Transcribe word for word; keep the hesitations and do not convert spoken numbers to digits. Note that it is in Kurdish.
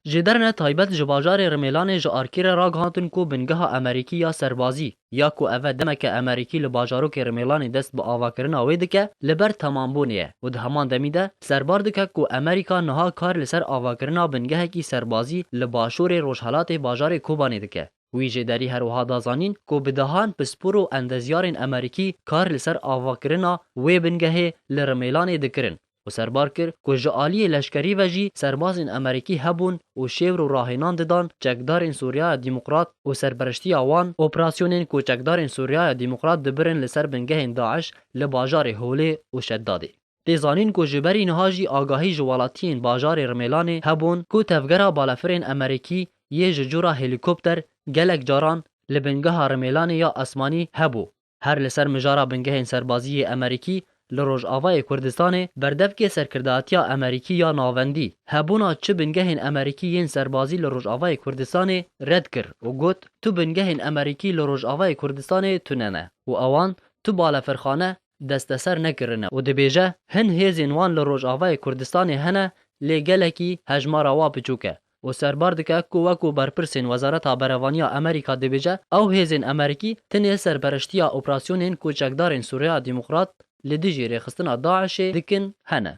Ji derne taybet ji bajarê Rimêlanê ji Arkî re ragihandin ku bingeha Amerîkî ya serbazî, ya ku ev e demeke Amerîkî li bajarokê Rimêlanê dest bi avakirina wê dike, li ber temambûnê ye û di heman demî de serbar dike ku Amerîka niha kar li ser avakirina bingehekî serbazî li başûrê rojhelatê bajarê Kobanê dike. Wî jêderî her wiha da zanîn ku bi dehan pispor û endezyarên Amerîkî kar li ser avakirina wê bingehê li Rimêlanê dikirin û serbar kir ku ji aliyê leşkerî ve jî serbazên Amerîkî hebûn û şêwr û rahênan didan çekdarên Sûriyaya Demokrat û serpereştiya wan operasyonên ku çekdarên Sûriyaya Demokrat dibirin li ser bingehên DAIŞ li bajarê Holê û Şeddadê. Tê zanîn ku ji berî niha jî agahî ji welatiyên bajarê Rimêlanê hebûn ku tevgera balafirên Amerîkî yê ji cûra helîkopter gelek caran li bingeha Rimêlanê ya esmanî hebû. Her li ser mijara bingehên serbazî yê Amerîkî li Rojavayê Kurdistanê berdevkê serkirdatiya Amerîkî ya navendî, hebûna çi bingehên Amerîkî yên serbazî li Rojavayê Kurdistanê red kir û got, tu bingehên Amerîkî li Rojavayê Kurdistanê tune ne û ewan tu balefirxane desteser nekirine û dibêje, hin hêzên wan li Rojavayê Kurdistanê hene, lê gelekî hejmara wa biçûk e û serbar dike ku wekû berpirsên Wezareta Berevaniya Amerîka dibêje, ew hêzên Amerîkî tenê serpereştiya operasyonên ku çekdarên Sûriya Demokrat li dijî rêxistina DAIŞê dikin hene.